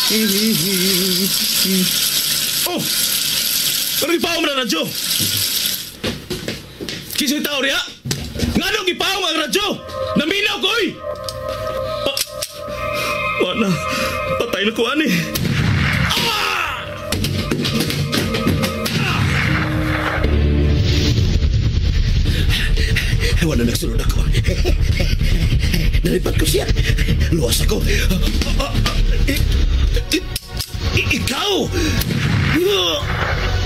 Oh! Pero gipaong na radyo! Kisa'y tao riya? Nganong gipaong ang radyo? Naminaw ko, oy! Wala. Patay na ko, ani. Ah! Wala nagsunod ako. Nalipat ko siya. Luwas ako. Ikaw!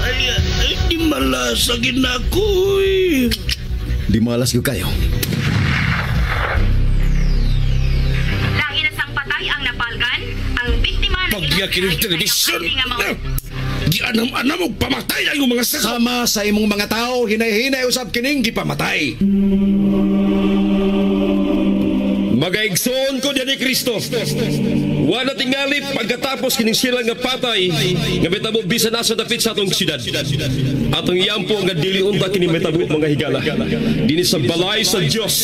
Ay, di malas na ako. Di malas ko kayo. Lahi na sang patay ang napalgan, ang biktima na Pagyakin ng telebisyon! Gianam-anam og pamatay ang iyong mga saka! Sama sa imong mga tao, hinay-hinay usab kining gipamatay. Magaigsoon ko diyan ni Kristo. Wala tingali pagkatapos kining sila nga patay nga metabo bisan asa dapit sa atong siyudad. Atong iyampo nga dili unta kini metabo mga higala. Dinhi sa balay sa Dios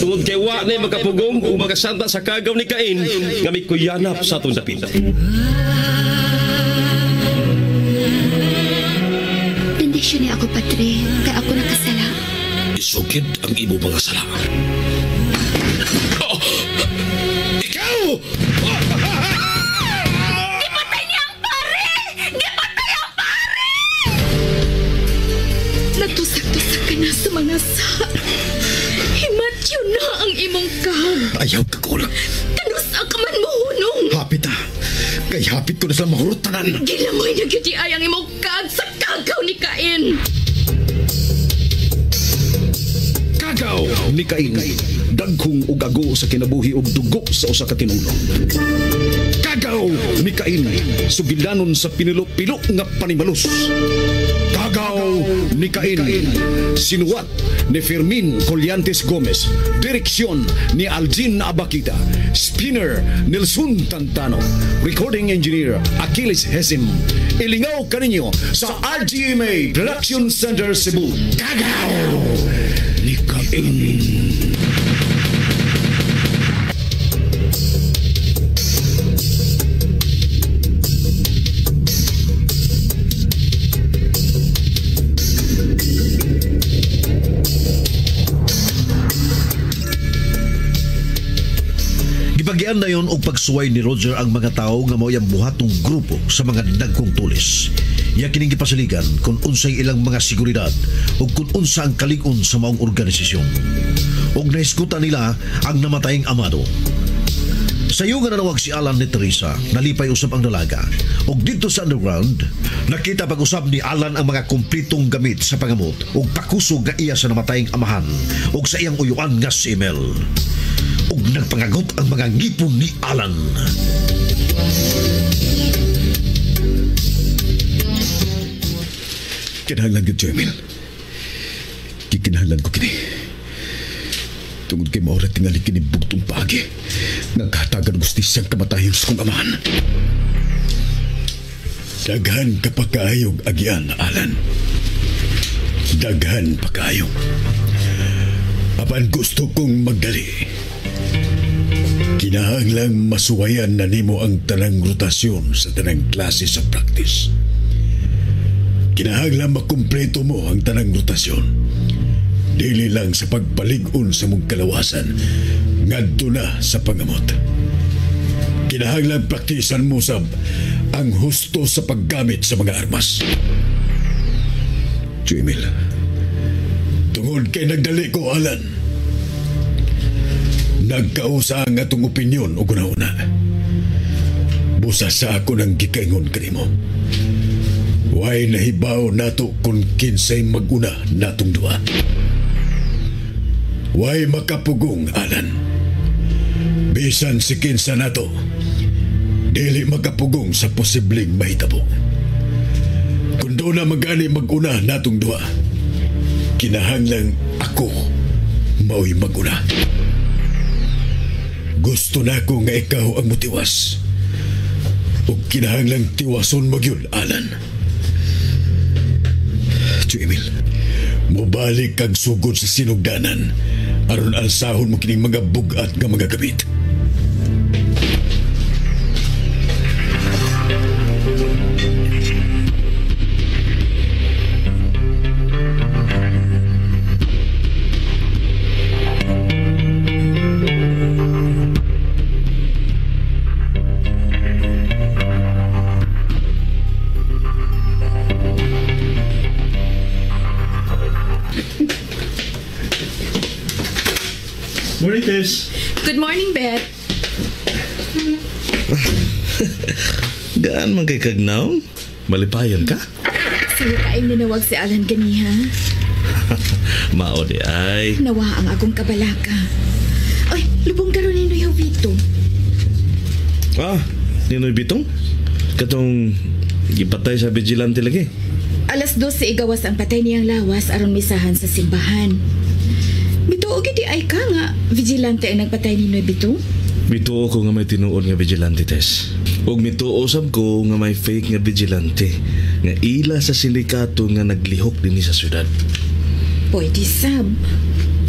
tungod kay wa nay makapugong ug makasanta sa kagaw ni Cain nga mikuyanap sa atong dapit. Bendisyon niya ako, Padre, kay ako nakasala. Isugid ang imo mga sala. Oh! Ikaw! Gipatay niya ang pare! Gipatay ang pare! Nagtusak-tusak ka na sa mga sa. Himatyo na ang imong kag. Ayaw ka kulang. Kanusa ka man mohunong. Hapit ah. Kay hapit ko na sila mahurot tanan. Gilamoy na gyud ay ang imong kag sa kagaw ni Cain. Kagaw ni Cain. Dagkong ug ago sa kinabuhi ug dugo sa usa ka tinulong. Kagaw ni Cain, sugilanon sa pinilo-pilo nga panimalus. Kagaw ni Cain, sinuwat ni Fermin Collantes Gomez, direksyon ni Aljin Abakita, spinner Nelson Tantano, recording engineer Achilles Hesim. Ilingaw kaninyo sa RGMA Production Center Cebu. Kagaw ni Cain. Gibagian na yon og pagsuway ni Roger ang mga tao nga mao'y ang buhatong grupo sa mga dagkong tulis. Iya kining gipasaligan kung unsay ilang mga seguridad ug kung unsa ang kalig-on sa maong organisasyon. Ug nahisgutan nila ang namatayng amado. Sayo nga nanawag si Alan ni Teresa, nalipay usab ang dalaga. Ug dito sa underground, nakita pag-usab ni Alan ang mga kumplitong gamit sa pangamot ug pakusog nga iya sa namatayng amahan ug sa iyang uyuan nga si Emel. Ug nagpangagot ang mga ngipon ni Alan. Kinahanglan gyud, Emil. Kikinahanglan ko kini. Tungod kay maura tingali kini bugtong paagi. Nagkahatagan gustisiyang kamatayon sa kong amahan. Daghan ka pa kaayog agian, Alan. Daghan pa kaayo. Apan gusto kong magdali. Kinahanglang masuwayan na nimo ang tanang rotasyon sa tanang klase sa practice. Kinahanglang makumpleto mo ang tanang rotasyon. Dili lang sa pagpalig-on sa mong kalawasan, ngadto na sa pangamot. Kinahanglang praktisan mo sab ang husto sa paggamit sa mga armas. Tio Emil, tungod kay nagdali ko, Alan. Nagkausa ang atong opinyon o una-una. Busa sa ako ng gikaingon kanimo. Way nahibaw nato kung kinsay maguna natong duha. Way makapugong, Alan. Bisan si kinsa nato, dili makapugong sa posibleng mahitabo. Kung doon na magani maguna natong duha, kinahanglang ako mao'y maguna. Gusto na ko nga ikaw ang mutiwas. O kinahanglang tiwason magyud, Alan. Tio Emil, mubalik kag sugod sa sinugdanan aron alsahon mo kining mga bugat nga mga gamit. Morning, Tess. Good morning, Beth. Gaan man kay kagnaw? Malipayon ka? Sige kaayong ninawag si Alan ganiha. Mao di ay. Nawa ang akong kabalaka. Ay, lubong karon ni Noy Jovito. Ah, Ninoy Bitong? Katong gipatay sa vigilante lagi. 12:00 igawas ang patay niyang lawas aron misahan sa simbahan. Bituo gid di ay ka nga vigilante ang nagpatay ni Noy Bitong? Mituo ko nga may tinuod nga vigilante, Tess. Ug mituo sab ko nga may fake nga vigilante nga ila sa sindikato nga naglihok dinhi sa syudad. Pwede sab.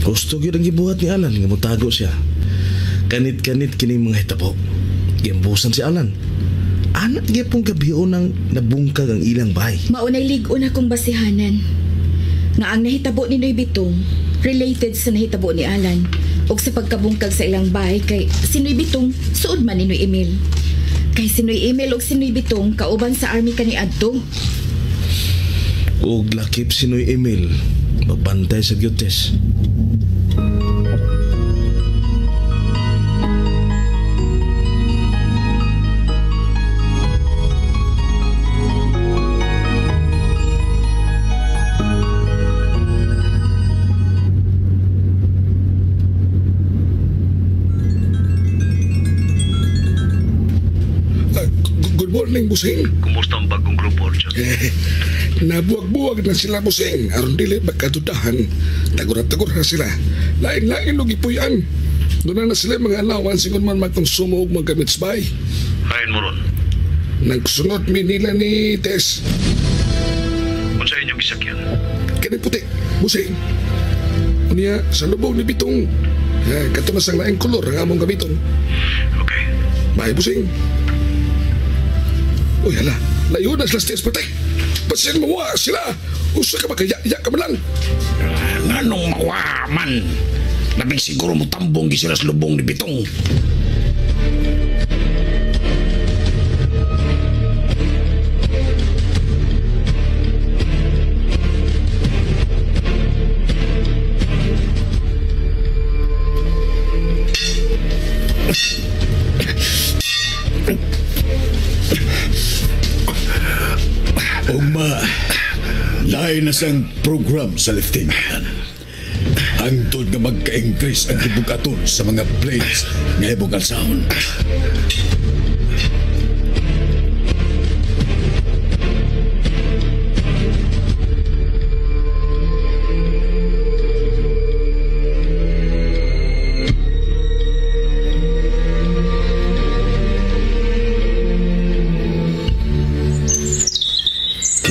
Gusto gyud ang gibuhat ni Alan nga motago siya. Kanit-kanit kini mga hitabo. Giambusan si Alan. Anak gyapon gabion nang nabungkag ang ilang bahay. Maunay lig-on akong basihanan. Nga ang nahitabo ni Noy Bitong related sa nahitabo ni Alan ug sa pagkabungkag sa ilang bahay kay si Noy Bitong suod man ni Noy Emil. Kay si Noy Emil ug si Noy Bitong kauban sa army kaniadto. Ug lakip si Noy Emil magbantay sa gyud, Tess. Good morning, Busing. Kumusta ang bagong grupo, Arjun? Nabuwag-buwag na sila, Busing. Aron dili magkadudahan. Tagura-tagura na sila. Lain-lain og ipuyan. Doon na sila mga allowance ingon man magkonsumo og maggamit sa bahay. Hain mo ron. Nagsunod mi nila ni Tess. Unsa inyong gisakyan? Kani puti, Busing. Unya, sa lubong ni Bitong. Kato na sang laing kolor ang among gamiton. Okay. Bye, Busing. Uy, hala. Layo na sila sa Tess patay. Basin mawa sila. Usa ka ba kaya ka man lang. Nganong mawa man? Labing siguro mo tambong gisila sa lubong ni Bitong. Ugma, lain na sang program sa lifting. Hangtod nga magka-increase ang gibugaton sa mga plates nga ibong alsahon.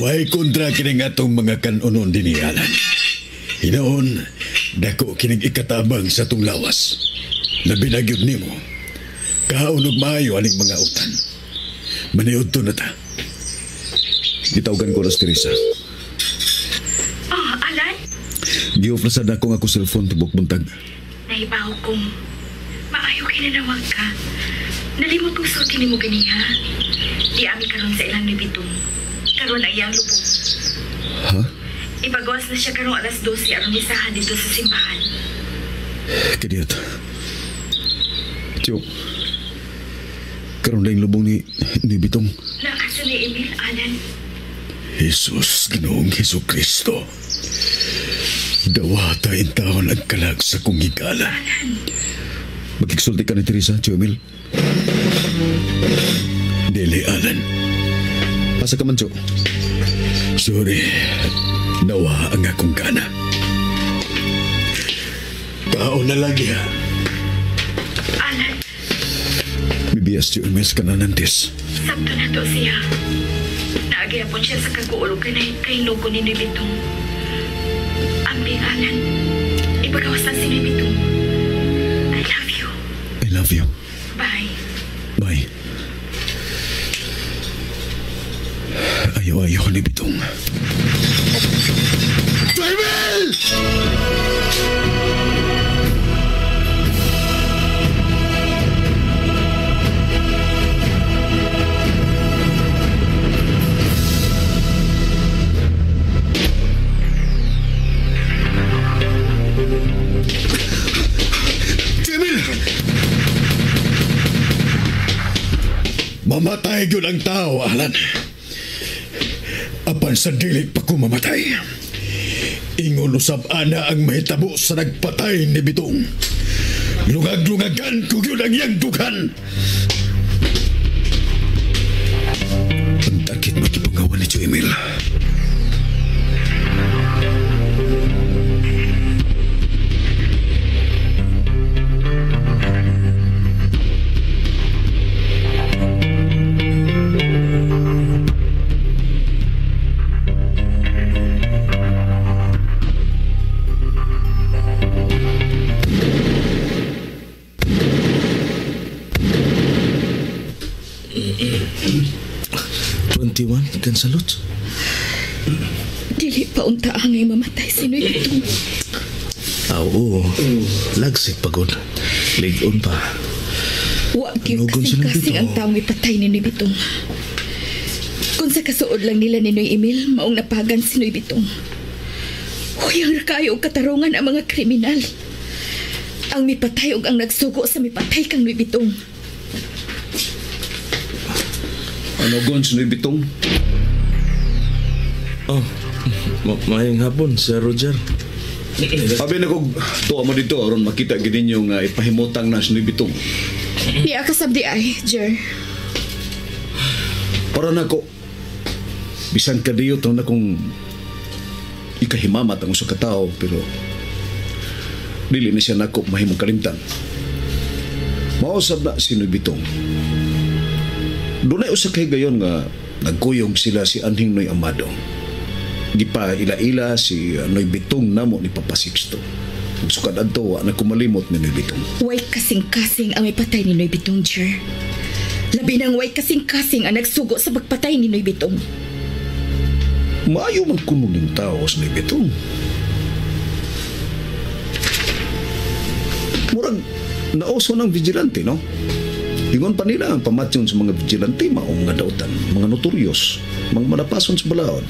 Way kontra kining atong mga kanunon dinhi, Alan. Hinoon, dako kining ikatabang sa atong lawas. Labi na gyud nimo. Kaon og maayo aning mga utan. Maniud to na ta. Gitawgan ko na si Teresa. Oh, Alan? Gi-off na sad ako nga ako cellphone tibok buntag. Nahibaw kong maayo kinanawag ka. Nalimot kong sulti nimo ganiha. Di ami karon sa ilang ni Bitong. Karon ay iyang lubong. Ha? Ipagawas na siya karong 12:00 aron misahan dito sa simbahan. Kadiyot. Tiyo, karon na yung lubong ni Bitong. Nakasa ni Emil, Alan. Jesus, Ginoong Hesus Kristo. Dawata intawon ang kalag sa kong higala. Magkiksulti ka ni Teresa, Tiyo Emil. Dili, Alan. Asa ka man, Tiyo? Sorry. Nawa ang akong gana. Tao na lagi, ha? Alan. Bibiyas, Tiyo Emil, sa kananantis. Sabto na to siya. Naagayapon siya sa kaguulog kay Nugo ni Noy Bitong. Ambing, Alan. Ipagawas na si Noy Bitong. I love you. I love you. Bye. Bye. Ayaw-ayaw ni Bitong. Emil! Mamatay gyud ang tao, Alan. Apan sa dili pa ko mamatay. Ingon usab ana ang mahitabo sa nagpatay ni Bitong. Lungag-lungagan ko gyud ang iyang dughan. Ang dakit makipangawan ni Tio Emil. Kansalot. Dili pa unta angay mamatay si Noy Bitong. Oo. Lagsik pagod. Ligon pa. Wa gyud kasing-kasing ang taong ipatay ni Noy Bitong. Kung sa kasuod lang nila ni Noy Emil, maong napagan si Noy Bitong. Huyang ra kayo og katarungan ang mga kriminal. Ang mipatay og ang nagsugo sa mipatay kang Noy Bitong. Ano gon si Noy Bitong? Oh, maayong hapon, Sir Roger. Abi na kog tuwa mo dito aron makita gid ninyo nga ipahimutang na si Noy Bitong. Niya ka sabdi ay, Jer. Para nako bisan kadiyo taon na kong ikahimamat ang usa ka tawo pero dili na siya nako mahimong kalimtan. Mausab na si Noy Bitong. Dunay usa kay gayon nga nagkuyog sila si Anhing Noy Amado. Gipa ila-ila si Noy Bitong namo ni Papa Sixto. Sukad adto wa na kumalimot ni Noy Bitong. Way kasing-kasing ang mipatay ni Noy Bitong, Jer. Labi nang way kasing-kasing ang nagsugo sa pagpatay ni Noy Bitong. Maayo man kuno ning tao sa Noy Bitong. Murag nauso ng vigilante, no? Ingon pa nila ang pamatyon sa mga vigilante, maong mga dautan, mga notoryos, mga manapason sa balaod.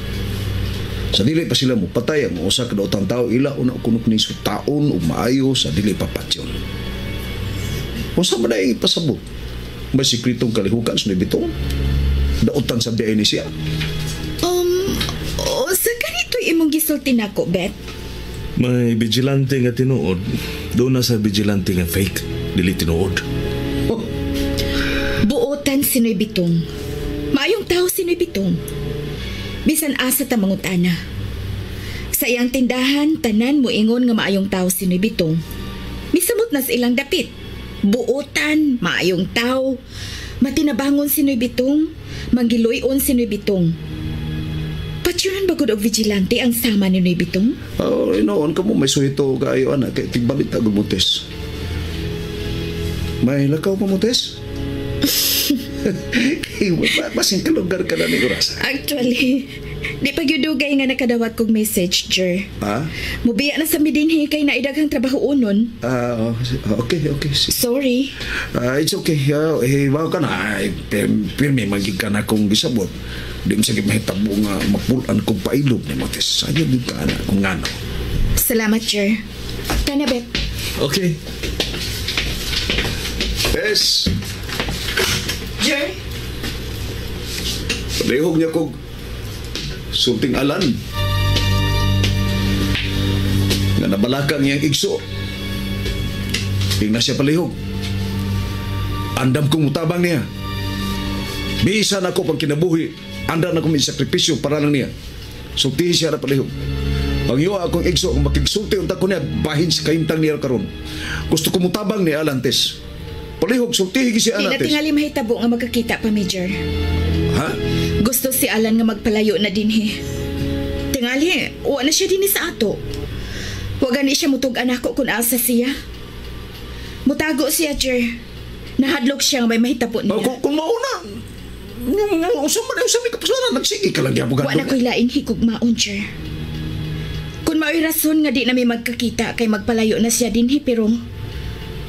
Sa dili pa sila mo patay ang usa ka daotang tao ila una kunok ni taon ug maayo sa dili pa patyon. Unsa man ay ipasabot? May sikretong kalihukan sa Noy Bitong? Daotan sa biyahe ni siya. Sa ganito imong gisulti nako, Bet? May vigilante nga tinuod, doon na sa vigilante nga fake, dili tinuod. Oh. Buotan si Noy Bitong. Maayong tao si Noy Bitong. Bisan asa ta mangutana. Sa iyang tindahan, tanan mo ingon nga maayong tao si Noy Bitong. Misamot na sa ilang dapit. Buotan, maayong tao. Matinabangon si Noy Bitong, manggiloy-on si Noy Bitong. Patyunan ba gud og vigilante ang sama ni Noy Bitong? Oh, inoon ka mo, may suhito kaayo ana kay tigbalita gud mo, Tess. May lakaw pa mo, Tess? Basin ka lugar ka na ni Urasa. Actually, di pa gyud dugay nga nakadawat kog message, Jer. Ha? Mubiya na sa midinhi kay naidaghang trabaho unon. Okay, okay. Sorry. It's okay. Bawo ka na. Ay, pirmi magig ka na kong gisabot. Di mo sige mahitabo nga mapulan kong pailob ni Motes. Ayaw din ka na kung ngano. Salamat, Jer. Tana, Bet. Okay. Tess! Jer? Palihog niya kog sulting alan. Nga nabalakang niyang igso. Tingnan siya palihog. Andam kong mutabang niya. Bisan ako pang kinabuhi. Andam na akong isakripisyo para lang niya. Sultihi siya na palihog. Ang iyo akong igso, kung makigsulti unta ko niya, bahin sa kahimtang niya karon. Gusto ko mutabang ni Alan, Tess. Palihog, sultihi si Alan, Di na tingali mahitabo nga magkakita pa, Major. Ha? Gusto si Alan nga magpalayo na dinhi. Tingali, uwa na siya dinhi sa ato. Wa gani siya mutug-an ako kung asa siya. Mutago siya, Jer. Nahadlok siya nga may mahitabo niya. Kung mauna, unsa man ay may kapasularan, nagsige ka lang gyapon. Wa na ko'y lain higugmaon, Jer. Kung mao'y rason nga di na may magkakita kay magpalayo na siya dinhi, pero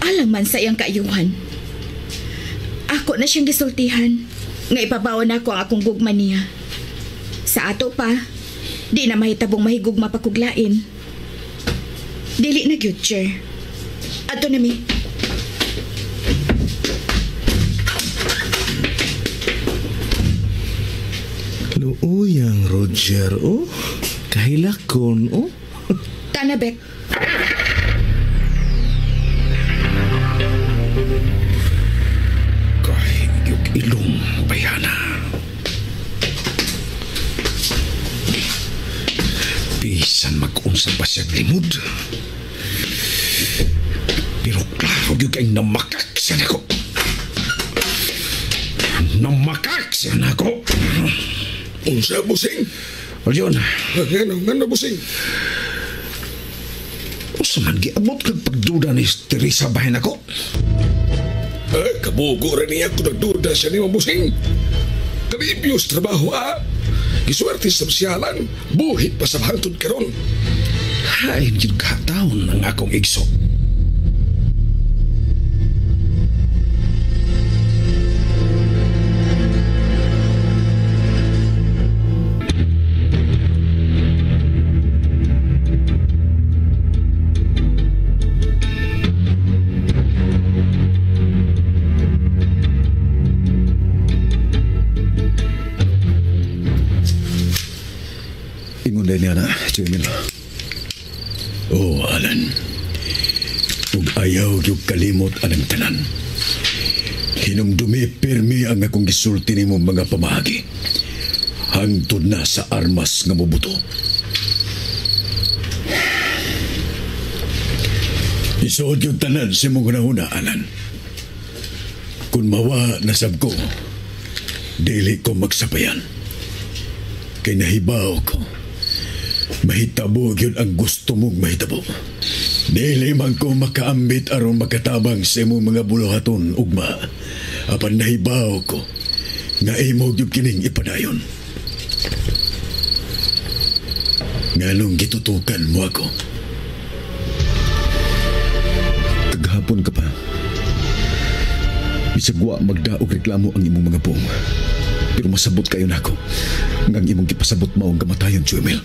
alang man sa iyang kaayuhan. Ako na siyang gisultihan nga ipabaw na ako ang akong gugma niya. Sa ato pa, di na mahitabong mahigugma pa kuglain. Dili na gyud, Jer. Ato na mi. Kaluuyang, Roger, oh. Kahilakon, oh. Tanabek. Kay yung ilong bayana. Bisan mag-unsa pa siya limod. Pero klaro gyud kay namakak siya nako. Namakak siya nako. Unsa, busing? Yun. Ngano, busing? Unsa man giabot kag pagduda ni Teresa bahin ako? Kabugo rin niya kung nagduda siya ni Mabusing. Kalibyo sa trabaho, ah. Gisuwerte sa siyalan, buhit pa sa hangtod karon. Hain yun kataon ang akong igso. Ingon niya na, Emil. Oh, Alan. Ug ayaw gyud kalimot anang tanan. Hinumdumi pirmi ang akong gisulti nimo mga pamahagi. Hangtod na sa armas nga mobuto. Isuod yung tanan sa imong hunahuna, Alan. Kung mawa nasab ko, dili ko magsapayan. Kay nahibaw ko. Mahitabo yun ang gusto mong mahitabo. Dili man ko makaambit aron makatabang sa imong mga buluhaton, ugma. Apan nahibaw ko nga imo gyud kining ipadayon. Nganong gitutukan mo ako? Kagahapon ka pa. Bisag wa magdaog reklamo ang imong mga buong. Pero masabot kayo nako nga ang imong gipasabot mao ang kamatayon, Emil.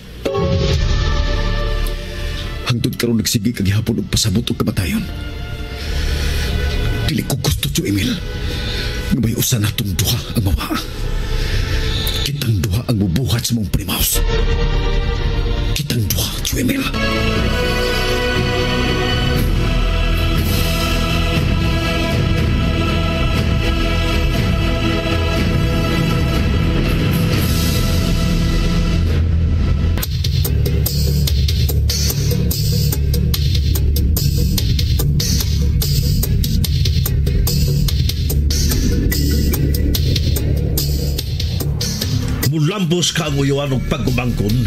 Hangtod karon nagsige kag gihapon og pasabot og kamatayon. Dili ko gusto, Emil, nga may usa natong duha ang mawa. Kitang duha ang mubuhat sa mong primaus. Kitang duha, Emil. Mulambos ka ang uyuan og pagumangkon.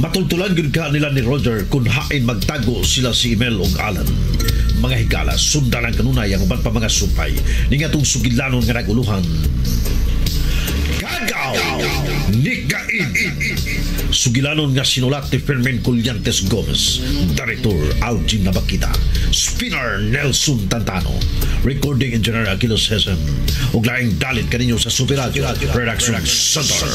Matultulan gyud ka nila ni Roger kung hain magtago sila si Emil og Alan. Mga higala, sundan ang kanunay ang uban pa mga supay ni ngatong sugilanon nga naguluhan. Kagaw ni Kain. Sugilanon nga sinulat ni Fermin Collantes Gomez, Director Algin Nabakita, Spinner Nelson Tantano, Recording Engineer Aquiles Hesen, ug laing dalit kaninyo sa Super Radio Production Center.